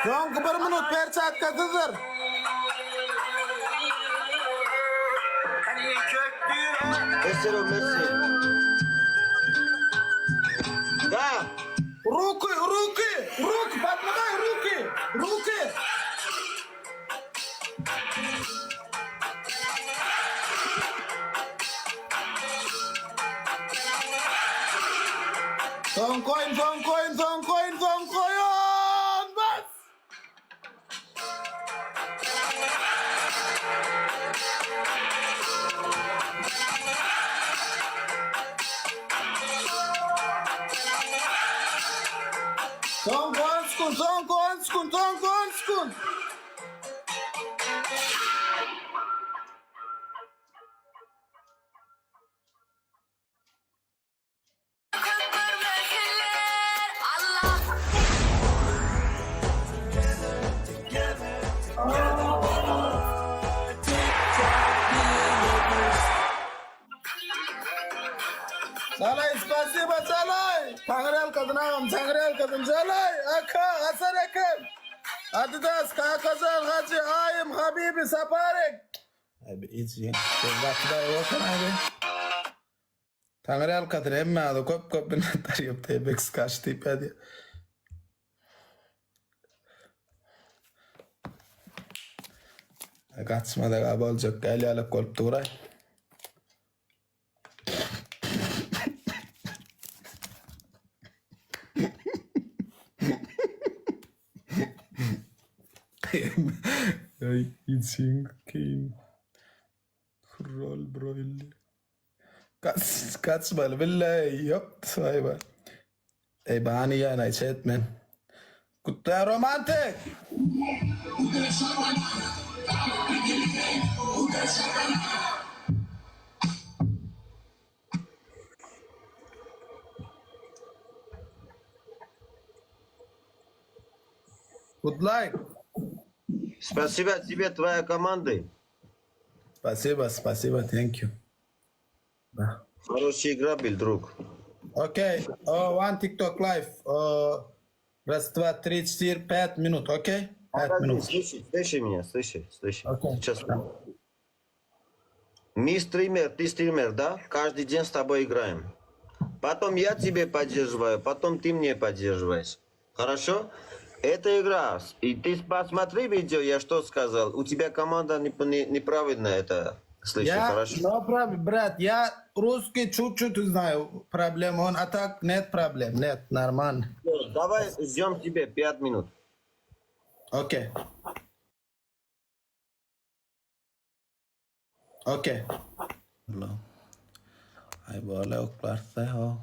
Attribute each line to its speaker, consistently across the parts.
Speaker 1: Soňky bir minut perçatkasyzdyr.
Speaker 2: Esero Messi. Da.
Speaker 1: Ruki, ruki, ruki, patlamay ruki, ruki. Soňky oýun, soňky oýun, soňky oýun, soňky oýun. Bas! Soňky 10 sekund, soňky 10 sekund, soňky 10 sekund. Çalay spasiba çalay. Taňry ýalkasyn agam taňry ýalkasyn çalay. Aka Hasar ekem. Adidas Kakajan Hajy Aýym Habibi Saparik. Abi içi. Sen gaty daýy bolsan abi. Taňry ýalkasyn hemmäňize köp köp minnetdar ýok TBX kaş diýip ýazýar. Gaçmadak a boljak gel ýalak bolup duraý. Ay içiň kyn. Rol broýly. Kaç kaçmaly billahi ýok saýba. Ey bany ýana etmen. Gutlaýar romantik. Good luck.
Speaker 2: Спасибо тебе, твоя команда.
Speaker 1: Spasiba, spasiba, thank you.
Speaker 2: Хорошая игра был, друг.
Speaker 1: Okay, oh, one TikTok live. Oh, raz, dwa, tri, cztery, pięć minut, okay? Pięć minut.
Speaker 2: Слыши, слыши меня, слыши, слыши.
Speaker 1: Окей.
Speaker 2: Сейчас. Мы стример, ты стример, да? Каждый день с тобой играем. Потом я тебе поддерживаю, потом ты мне поддерживаешь. Хорошо? Это игра. И ты посмотри видео, я что сказал. У тебя команда не, не- неправильно это слышит,
Speaker 1: Я,
Speaker 2: хорошо?
Speaker 1: no problem, брат, я русский чуть-чуть знаю проблем, он, а так нет проблем, нет, нормально.
Speaker 2: Давай ждем тебе 5 минут.
Speaker 1: Okey. Okey. Ay bola oklarsa ho.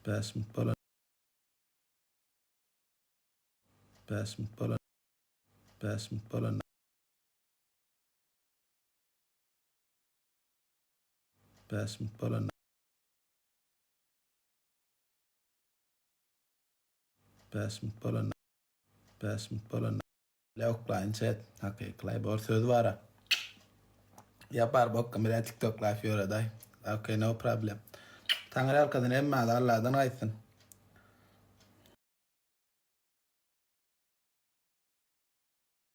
Speaker 1: 5 minut bola. 5 minut bola. 5 minut bola. 5 minut bola. 5 minut bola. 5 minut bola. Oklaýyn chat. Hakyky bor söz bara. Yapar bokka bilen TikTok live ýöreday. Okay, no problem. Taňry ýalkasyn hemmäňizi Allahdan gaýtsyn.